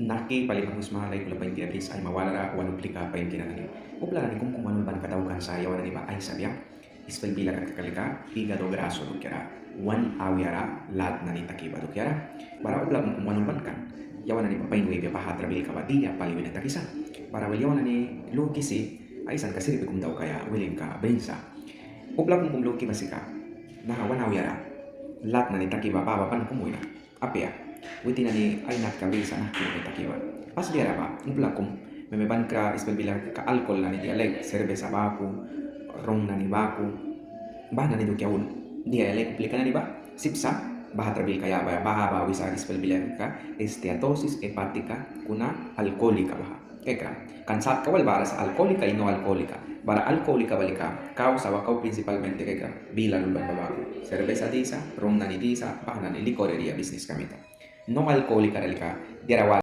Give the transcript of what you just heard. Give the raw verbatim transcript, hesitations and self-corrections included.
Nahki pali banghwisma, laikula painkira bris aima walara wan uplika painkira nani. Upla nani kumkum wan ulbanka daukan sa yawan nani ba aisabia ispel bila kat kaka lika hígado graso dukiara, wan auyara lat nani taki ba dukiara. Bara upla kumkum wan ulbanka yawan nani ba pain wibia baha trabilka ba dia pali wina takisa. Bara wel yawan nani lukisi aisanka sirpi kum daukaia wilinka brin sa. Upla kumkum luki ba sika naha wan auyara lat nani taki ba baha ba ban kum wina apia. Witin nani ai natka brisa nahki nani taki ba. Pas diara ba upla kum meme bankra ispel bila ka alcohol nani dia laik, cerveza baku, ron nani baku, baha nani dukia ul dia laik uplika nani ba sip sa baha trabilka yabaia. Baha ba wisa ispel bila ka esteatosis hepática kuna alcohólica baha. Kaikram, kan satka wal bara sa alcohólica y no alcohólica. Bara alcohólica ba lika causa ba kau principalmente kaikram bila ulban ba baku, cerveza disa, ron nani disa, baha nani licorería bisniska mita. No alcohólica ra lika diara wal